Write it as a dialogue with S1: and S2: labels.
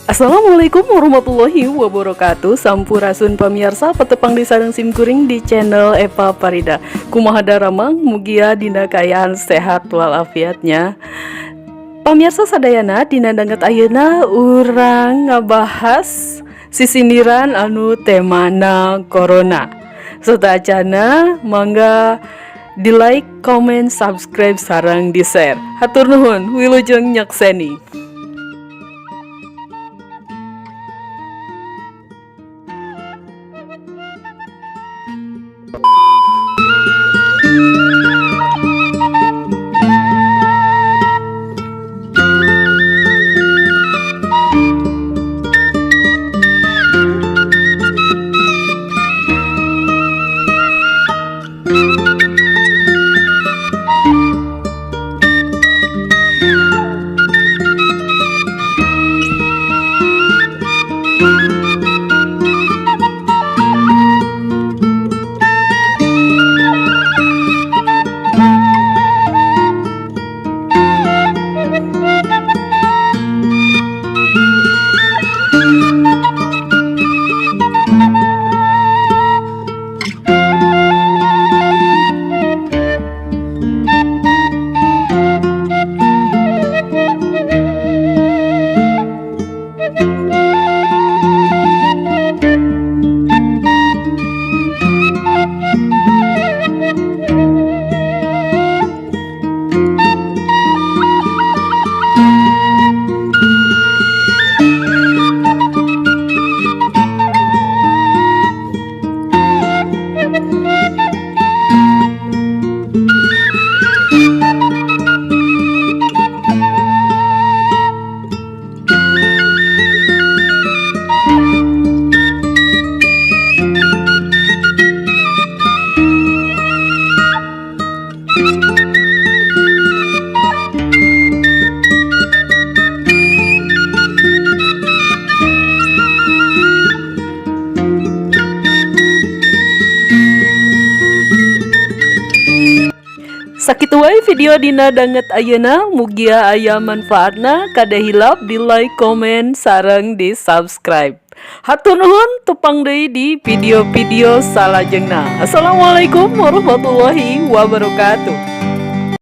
S1: Assalamualaikum warahmatullahi wabarakatuh. Sampurasun pamirsa, patepang deui sareng sim kuring di channel Eva Parida. Kumaha daramang? Mugia dina kaayaan sehat walafiat nya. Pamirsa sadayana, dina danget ayeuna urang ngabahas sisindiran anu temana corona. Sateuacana mangga di like, comment, subscribe, sareng di share. Hatur nuhun, wilujeng nyakseni. Sakitu wae video dina danget ayeuna, mugia aya manfaatna. Kade hilap di like, comment, sareng di subscribe. Hatur nuhun, tepang deui di video-video salajengna. Assalamualaikum warahmatullahi wabarakatuh.